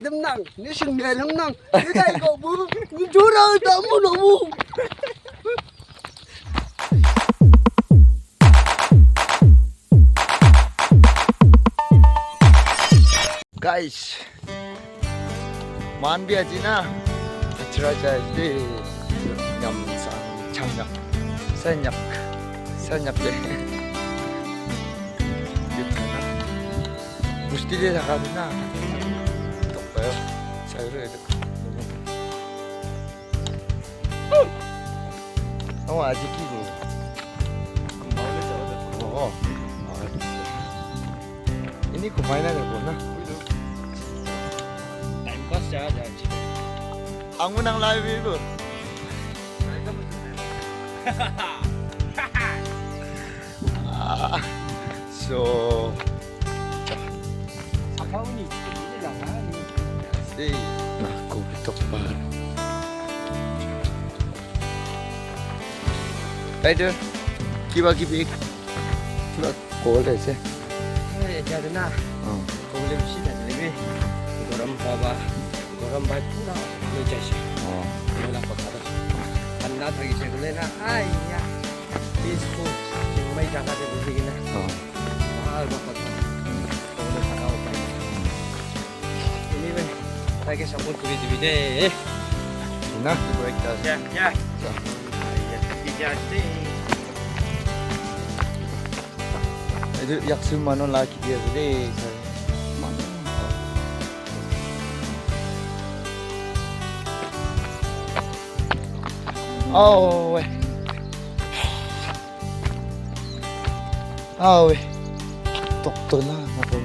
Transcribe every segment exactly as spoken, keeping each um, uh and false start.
Dem nang, ni sing ne dem nang. Ni dai ko bu, ni jura ta mu no mu. Guys, man bi aji na. Achra chai de. Nyam sa, chang nyam. Sa nyam. Sa nyam de. Gusti de thaka de na. Tok pa yo. Sa yo de. Oh, aji ki ko. Oh. Ini ko main na ko na. Time pass ja ja. Angu nang live ko. Ah, so, stay. Nah, ko bitok pa. Rider, kiba kibi, kiba call ase. Eh, jadu na. Hmm. Call le bishi jadu le bi. Garam baba, garam bhai pura le jaise. Oh. Mela pakha. Thanda thaki se bole na. Ai ya. Peaceful. Chingmai jaga te buhi kena. Oh. Bhal bhal kotha. Kobole thaka upai nai. Anyway, taike support kuri dibi de. Na? Break dance. Yeah, yeah. Ja. Yeah, yeah, yeah. Etu Yaksu manu la kheti ase de. Manu. Oh, we. Awe. Tok to na, na to.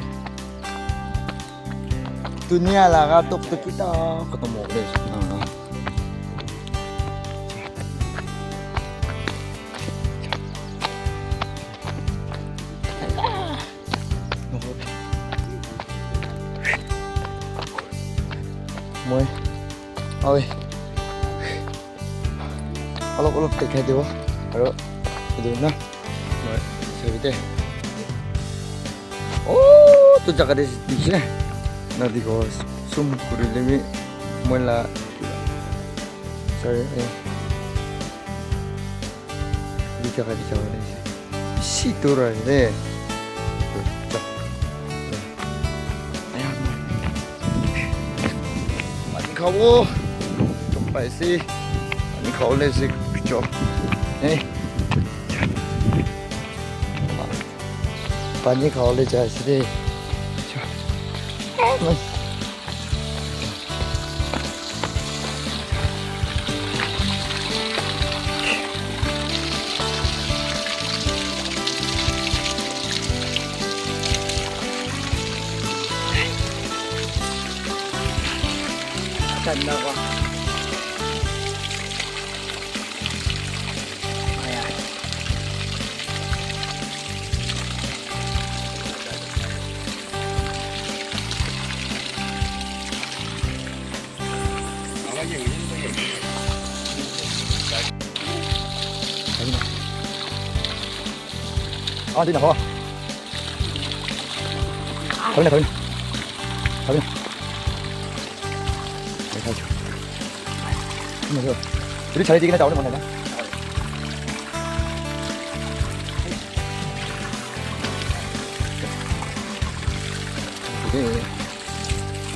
Dunia laga tok to kita kotom hobo le. Ah. Moi. Awe. Olop olop dekhai dibo. Aru etu na. Moi sabi de. Oh, tu jaga de dikhi na. Nadi ko zoom kuri le bi moi la. Sorry, eh. Di jaga, di jaga de. Bishi dur ase de. Pani khabo. Tok paise. Pani khabole ase kicho. Eh. Pani khabole jai ase de. Tanda ko. Ayan. Ah, di na ho. Kami na, kami na. Kami na. Ay, ay, ay. Ano yun? Pwede sa hindi ka na tao naman na.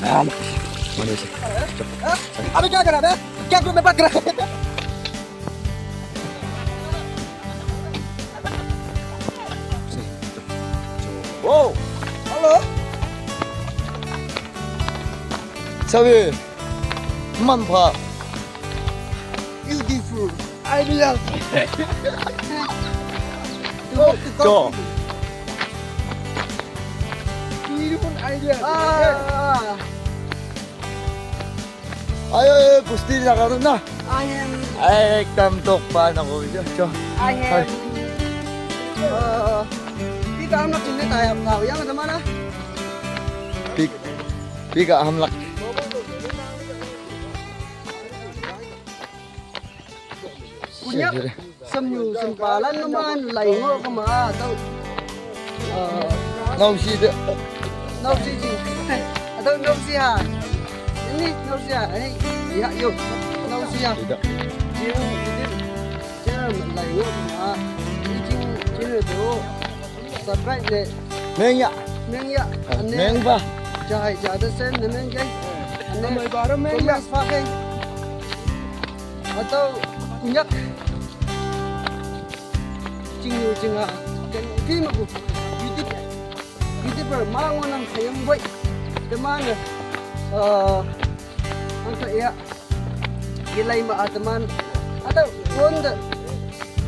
Ah, ano siya? Ano ka, grabe? Kaya ko may background. Wow! Hello? Sabi, man pa. Beautiful. I love. Go. Beautiful idea. Ah. Ayo, ayo, gusti na ka na. I am. Ay, ekdam tok pa na ko. Cho, cho. I am. Uh, big hamlak sini tayo. Tayo yang mana? Big, big hamlak. Punya. Samyu, sampalan naman, laingo ka ma, ataw, ah, Nausi de. Nausi ji. Ataw nausi ha. Nausea, eh, ya, yo, nausea. Tidak. Jing, jing, jing, lai, wo, ma, jing, jing, do, surprise le. Meng ya. Meng ya. Ah, ane, meng ba. Jai, jai, da sen, ne meng jai. Ane, mai ba, meng ya. Thomas Fake. Atau, kunyak. Jing, jing, ah, jing, film aku. YouTube. Youtuber ma ngon nang sayang boy. Teman, eh, ang ka iya. Gilai ma teman. Atau won da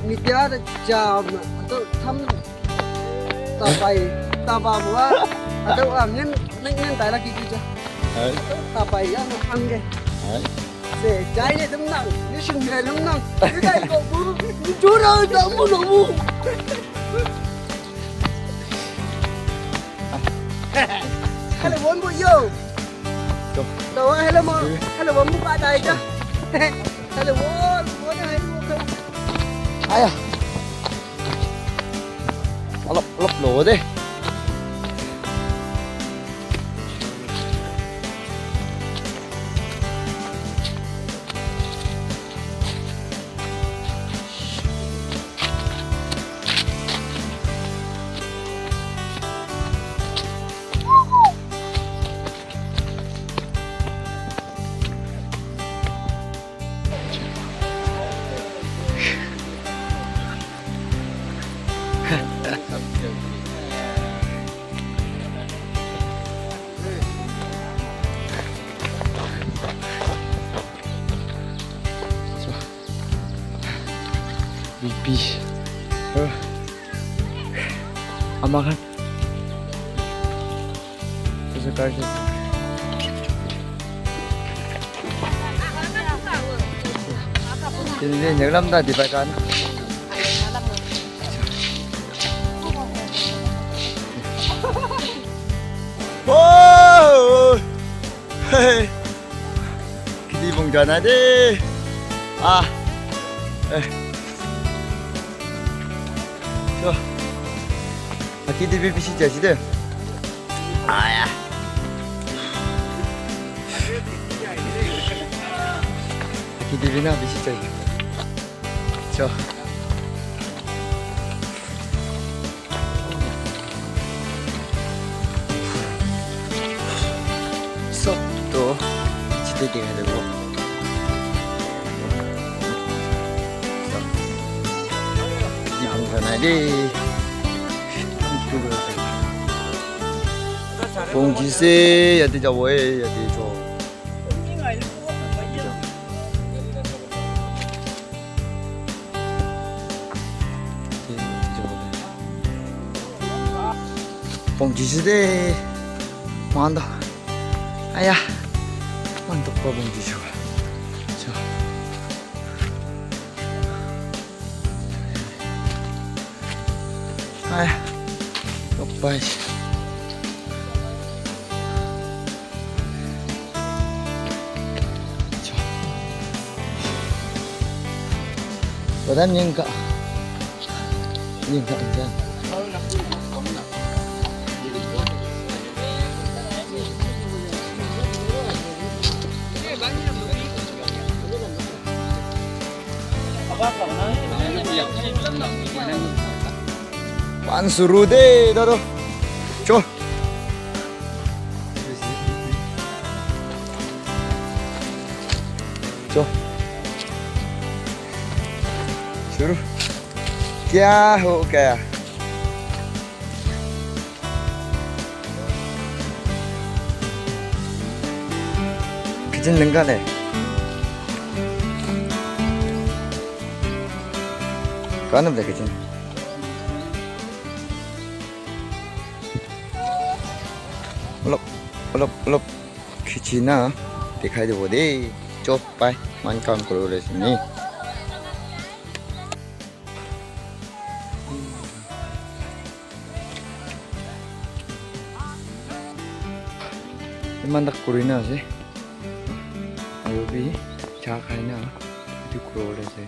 media da jam. Atau tham tapai taba mua. Atau ah ngen ngen ngen tai lagi kerja. Hai. Tapai yang angge. Hai. Se jai ne tem nang. Ni shin ne tem nang. Ni dai ko bu. Ni jura da mu no mu. Hello, one more yo. Go. Tawa, hello, mo. Hello, one more pa tayo dyan. Hello, one, one, hello, one. Aya. Alap, alap lo de. Bibi. Eh. Ama kan. Terus sekarang sih. Ini dia nyelam tadi pakai. Oh. Hey. Kiti bong jana de. Ah. Eh. So. Aki di bisi jaji de. Aya. Aki di bina bisi jaji. So. Sop to. Chite de de bo. Sop. Di bong sana de. Bong ji se ya de ja wo ya de jo. Bong ji de. Manda. Aya. Manda pa bong ji. Aya. Opai. Badan nyengka. Nyengka aja. Pan suru de, dado. Cho. Cho. Suru. Kya ho gaya? Kitchen lengka ne. Kanam da kitchen. Ulop, ulop, ulop. Kitchen na dikhai de wo de. Chop pai. Man kam kuro le sini. Iman dak kurina se. Ayo bi cha khaina. Itu kuro le se.